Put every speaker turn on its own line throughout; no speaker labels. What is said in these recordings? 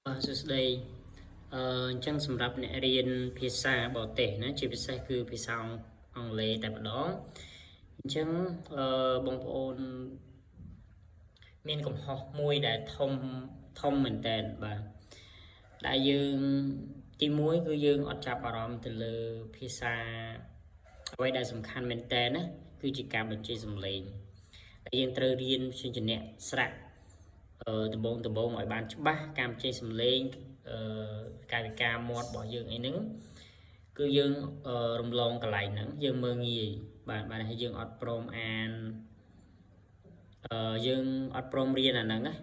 បាទសួស្តីអញ្ចឹងសម្រាប់អ្នករៀនភាសាបរទេសណាជាពិសេសគឺភាសាអង់គ្លេសតែម្ដងអញ្ចឹងអឺបងប្អូនមានកំហុសមួយដែលធំធំមែនតើបាទដែលយើងទីមួយគឺយើងអត់ចាប់អារម្មណ៍ទៅលើភាសាអ្វីដែលសំខាន់មែនតើណាគឺជាការបញ្ចេញសំឡេងដែលយើងត្រូវរៀនព្យញ្ជនៈស្រៈ ដំបងដំបងឲ្យបានច្បាស់ការបញ្ចេញសំឡេងអឺកាយវិការមាត់របស់យើងអីហ្នឹងគឺយើងរំលងកន្លែងហ្នឹងយើងមើងងាយបាទបាទហើយយើងអត់ព្រមអានយើងអត់ព្រមរៀនអាហ្នឹងណា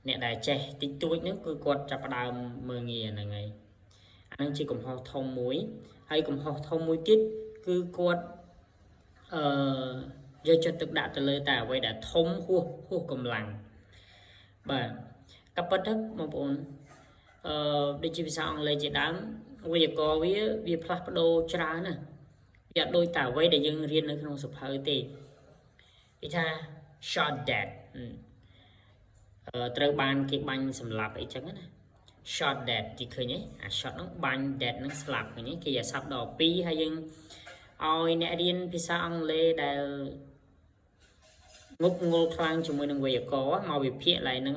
អ្នកដែលចេះតិចតួចហ្នឹងគឺគាត់ចាប់ផ្ដើមមើងងាយអាហ្នឹងហើយអាហ្នឹងជាកំហុសធំមួយហើយកំហុសធំមួយទៀតគឺគាត់អឺយកចិត្តទុកដាក់ទៅលើតែអ្វីដែលធំហួសហួសកម្លាំងបាទក៏ប៉ុន្តែបងប្អូនដូចជាភាសាអង់គ្លេសជាដើមវេយ្យាករណ៍វាវាផ្លាស់ប្ដូរច្រើនណាស់វាអត់ដូចតែអ្វីដែលយើងរៀននៅក្នុងសៀវភៅទេគេថា shot dead ត្រូវបានគេបាញ់សម្លាប់អីចឹងណា shot dead ទីឃើញទេអា shot ហ្នឹងបាញ់ dead ហ្នឹងស្លាប់ឃើញទេគេអាស័ព្ទដល់2ហើយយើងឲ្យអ្នករៀនភាសាអង់គ្លេសដែលងប់ងល់ខ្លាំងជាមួយនឹងវេយ្យាករណ៍មកវិភាគឡើងហ្នឹង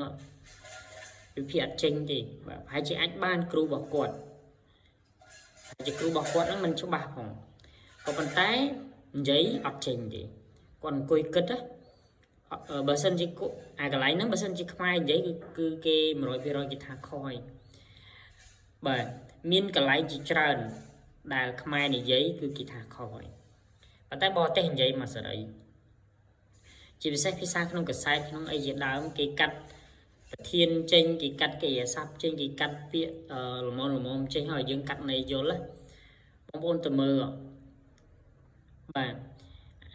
វិភាគអត់ចេញទេបាទប្រហែលជាអាចបានគ្រូរបស់គាត់ប្រហែលជាគ្រូរបស់គាត់ហ្នឹងមិនច្បាស់ផងក៏ប៉ុន្តែនិយាយអត់ចេញទេគាត់អង្គុយគិតណាបើសិនជាអាកន្លែងហ្នឹងបើសិនជាខ្មែរនិយាយគឺគឺគេ100%គេថាខុសហើយបាទមានកន្លែងជាច្រើនដែលខ្មែរនិយាយគឺគេថាខុសហើយប៉ុន្តែបរទេសនិយាយមកសេរីជាពិសេសភាសាក្នុងកាសែតក្នុងអីជាដើមគេកាត់ប្រធានចេញគេកាត់កិរិយាសព្ទចេញគេកាត់ពាក្យល្មមល្មមចេញហើយយើងកាត់ន័យយល់ណាបងប្អូនទៅមើលបាទ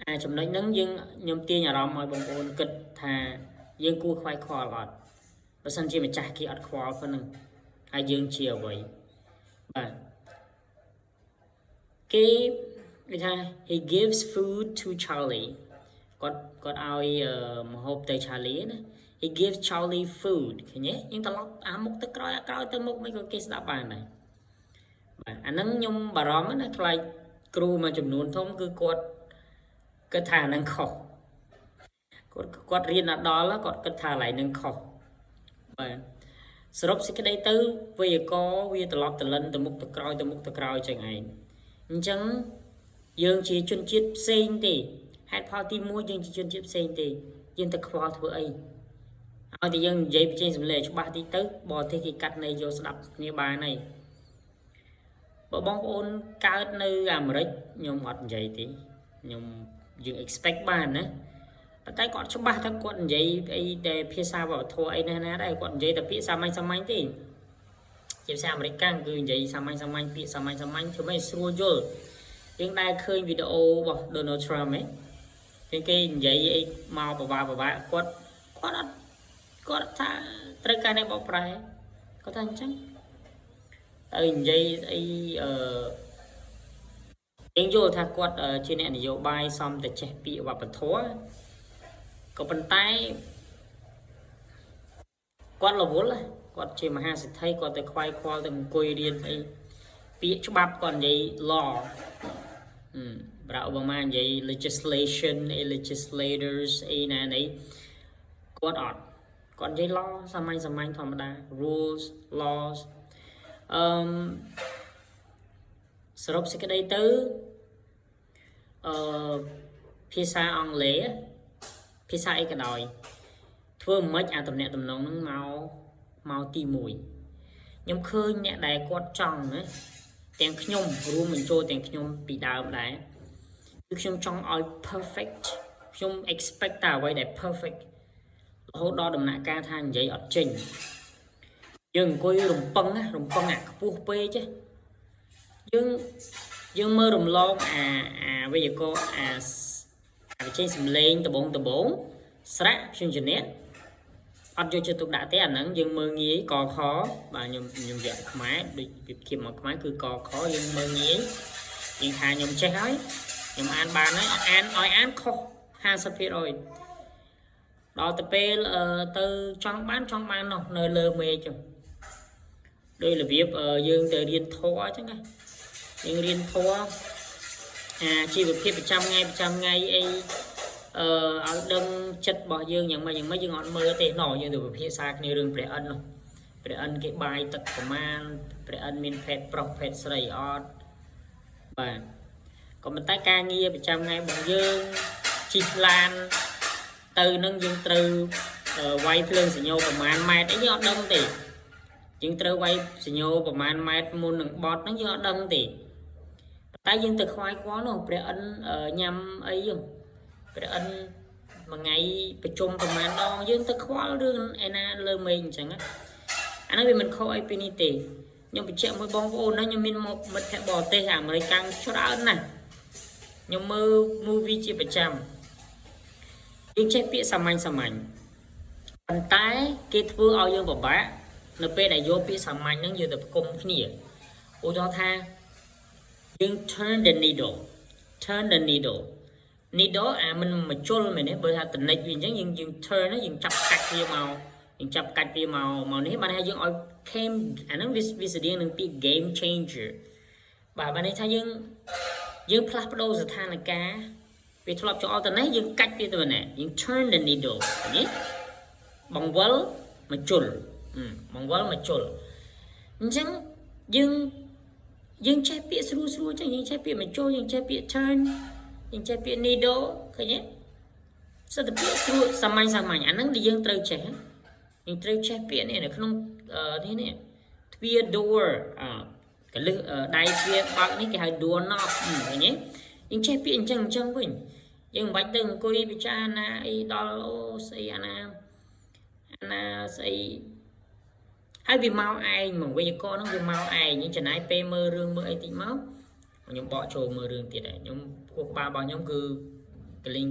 អាចំណុចហ្នឹងយើងខ្ញុំទាញអារម្មណ៍ឲ្យបងប្អូនគិតថាយើងគួរខ្វាយខ្វល់អត់បើសិនជាម្ចាស់គេអត់ខ្វល់ប៉ុណ្ណឹងហើយយើងជាអ្វីបាទគេគេថា he gives food to Charlie គាត់គាត់ឲ្យម្ហូបទៅ Charlie ណា he gives Charlie food ឃើញទេយើងត្រឡប់អាមុខទៅក្រោយអាក្រោយទៅមុខមិនក៏គេស្ដាប់បានដែរបាទអាហ្នឹងខ្ញុំបារម្ភណាខ្លាចគ្រូមួយចំនួនធំគឺគាត់គិតថាអាហ្នឹងខុសគាត់គាត់រៀនដល់គាត់គិតថាកន្លែងហ្នឹងខុសបាទសរុបសេចក្តីទៅវេយ្យាករណ៍វាត្រឡប់ត្រលិនទៅមុខទៅក្រោយទៅមុខទៅក្រោយចឹងឯងអញ្ចឹងយើងជាជនជាតិផ្សេងទេហេតុផលទី1យើងជាជនជាតិផ្សេងទេយើងទៅខ្វល់ធ្វើអីឲ្យតែយើងនិយាយបញ្ចេញសម្លេងច្បាស់តិចទៅបរទេសគេកាត់ន័យយកស្ដាប់គ្នាបានហើយបើបងប្អូនកើតនៅអាមេរិកខ្ញុំអត់និយាយទេខ្ញុំយើង expect បានណាប៉ុន្តែគាត់ច្បាស់ថាគាត់និយាយអីតែភាសាវប្បធម៌អីណាណាដែរគាត់និយាយតែពាក្យសាមញ្ញសាមញ្ញទេជាភាសាអាមេរិកកាំងគឺនិយាយសាមញ្ញសាមញ្ញពាក្យសាមញ្ញសាមញ្ញធ្វើម៉េចស្រួលយល់យើងដែលឃើញវីដេអូរបស់ Donald Trump ហ៎គេគេនិយាយអីមកបបាបបាគាត់គាត់អត់គាត់ថាត្រូវការអ្នកបកប្រែគាត់ថាអញ្ចឹងទៅនិយាយអីអឺយើងយល់ថាគាត់ជាអ្នកនយោបាយសំតែចេះពាក្យវប្បធម៌ក៏ប៉ុន្តែគាត់រវល់គាត់ជាមហាសេដ្ឋីគាត់ទៅខ្វាយខ្វល់ទៅអង្គុយរៀនអីពាក្យច្បាប់គាត់និយាយ law បារ៉ាក់អូបាម៉ានិយាយ legislation អី legislators អីណានេះគាត់អត់គាត់និយាយ law សាមញ្ញសាមញ្ញធម្មតា rules laws អឺសរុបសេចក្តីទៅអឺភាសាអង់គ្លេសភាសាអីក៏ដោយធ្វើមិនអាតំណាក់តំណងហ្នឹងមកមកទី1ខ្ញុំឃើញអ្នកដែលគាត់ចង់ណាទាំងខ្ញុំរួមបញ្ចូលទាំងខ្ញុំពីដើមដែរគឺខ្ញុំចង់ឲ្យ perfect ខ្ញុំ expect តែអ្វីដែល perfect រហូតដល់ដំណាក់កាលថានិយាយអត់ចេញយើងអង្គុយរំពឹងណារំពឹងអាខ្ពស់ពេកយើងយើងមើលរំលងអាអាវេយ្យាករណ៍អាអាបញ្ចេញសំឡេងដបងដបងស្រៈព្យញ្ជនៈអត់យកចិត្តទុកដាក់ទេអាហ្នឹងយើងមើលងាយកខបាទខ្ញុំខ្ញុំយកខ្មែរដូចប្រៀបធៀបមកខ្មែរគឺកខយើងមើលងាយយើងថាខ្ញុំចេះហើយខ្ញុំអានបានហើយអានឲ្យអានខុស50%ដល់ទៅពេលទៅចង់បានចង់បាននោះនៅលើមេឃ ដោយរបៀបយើងទៅរៀនធម៌អញ្ចឹងណាយើងរៀនធម៌អាជីវភាពប្រចាំថ្ងៃប្រចាំថ្ងៃអីអឺឲ្យដឹងចិត្តរបស់យើងយ៉ាងម៉េចយ៉ាងម៉េចយើងអត់មើលទេណោះយើងទៅពិភាក្សាគ្នារឿងព្រះឥន្ទនោះព្រះឥន្ទគេបាយទឹកប្រមាណព្រះឥន្ទមានភេទប្រុសភេទស្រីអត់បាទក៏ប៉ុន្តែការងារប្រចាំថ្ងៃរបស់យើងជិះឡានទៅនឹងយើងត្រូវវាយភ្លើងសញ្ញាប្រមាណម៉ែត្រអីយើងអត់ដឹងទេយើងត្រូវវាយសញ្ញាប្រមាណម៉ែត្រមុននឹងបត់ហ្នឹងយើងអត់ដឹងទេតែយើងទៅខ្វាយខ្វល់នោះព្រះឥន្ទញ៉ាំអីហ្នឹងព្រះឥន្ទមួយថ្ងៃប្រជុំប្រមាណដងយើងទៅខ្វល់រឿងឯណាលើមេឃអញ្ចឹងអាហ្នឹងវាមិនខុសអីពីនេះទេខ្ញុំបញ្ជាក់មួយបងប្អូនណាខ្ញុំមានមកមិត្តភក្តិបរទេសអាមេរិកកាំងច្រើនណាស់ខ្ញុំមើល movie ជាប្រចាំយើងចេះពាក្យសាមញ្ញសាមញ្ញប៉ុន្តែគេធ្វើឲ្យយើងពិបាកនៅពេលដែលយកពាក្យសាមញ្ញហ្នឹងយកទៅផ្គុំគ្នាឧទាហរណ៍ថាយើង turn the needle, turn the needle, needle អាមិនមកជុលមែនទេបើថាតនិចវាអញ្ចឹងយើងយើង turn ហ្នឹងយើងចាប់កាច់វាមកយើងចាប់កាច់វាមកមកនេះបានថាយើងឲ្យ came អាហ្នឹងវាវាស្តៀងនឹងពាក្យ game changer បាទបានន័យថាយើងយើងផ្លាស់ប្ដូរស្ថានភាពវាធ្លាប់ចូលទៅនេះយើងកាច់វាទៅណាយើង turn the needle ឃើញទេបង្វិលមកជុលបង្វិលមកជុលអញ្ចឹងយើងយើងចេះពាក្យស្រួលស្រួលអញ្ចឹងយើងចេះពាក្យមកជុលយើងចេះពាក្យ turn យើងចេះពាក្យ needle ឃើញទេសិតតែពាក្យស្រួលសាមញ្ញសាមញ្ញអាហ្នឹងដែលយើងត្រូវចេះយើងត្រូវចេះពាក្យនេះនៅក្នុងនេះនេះទ្វារ door អកលឹះដៃទ្វារបើកនេះគេហៅ door knob ឃើញទេយើងចេះពាក្យអញ្ចឹងអញ្ចឹងវិញយើងមិនបាច់ទៅអង្គុយពិចារណាអីដល់អូស្អីអាណាអាណាស្អីហើយវាមកឯងហ្មងវេយ្យាករណ៍ហ្នឹងវាមកឯងយើងចំណាយពេលមើលរឿងមើលអីតិចមកខ្ញុំបកចូលមើលរឿងទៀតដែរខ្ញុំខួរក្បាលរបស់ខ្ញុំគឺក្លីង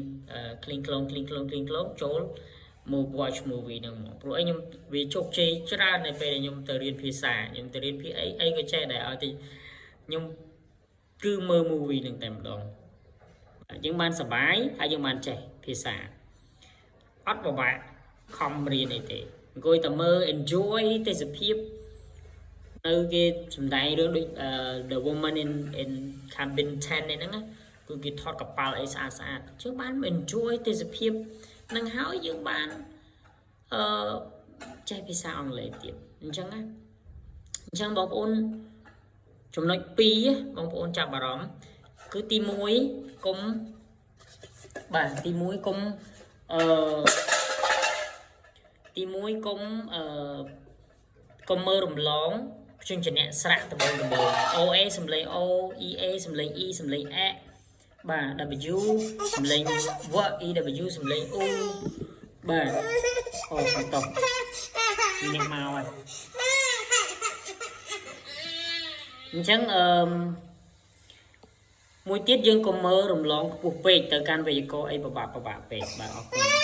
ក្លីងក្លងក្លីងក្លងក្លីងក្លងចូលមក watch movie ហ្នឹងមកព្រោះអីខ្ញុំវាជោគជ័យច្រើននៅពេលដែលខ្ញុំទៅរៀនភាសាខ្ញុំទៅរៀនភាសាអីអីក៏ចេះដែរឲ្យតិចខ្ញុំគឺមើល movie ហ្នឹងតែម្ដងយើងបានសប្បាយហើយយើងបានចេះភាសាអត់ពិបាកខំរៀនអីទេអង្គុយតែមើល enjoy ទេសភាពនៅគេសំដែងរឿងដូច The Woman in Cabin 10នេះហ្នឹងណាគឺគេថតកប៉ាល់អីស្អាតស្អាតយើងបាន enjoy ទេសភាពនឹងហើយយើងបានអឺចេះភាសាអង់គ្លេសទៀតអញ្ចឹងណាអញ្ចឹងបងប្អូនចំណុច2បងប្អូនចាប់អារម្មណ៍គឺទី1កុំបាទទី1កុំអឺទី1កុំអឺកុំមើលរំលងព្យញ្ជនៈស្រៈដំបូងដំបូង OA សំឡេង O EA សំឡេង E សំឡេង A បាទ W សំឡេង W EW សំឡេង U បាទអូសំតោះនេះមកហើយអញ្ចឹងអឺមួយទៀតយើងកុំមើលរំលងខ្ពស់ពេកទៅកាន់វេយ្យាករណ៍អីពិបាកពិបាកពេកបាទអរគុណ។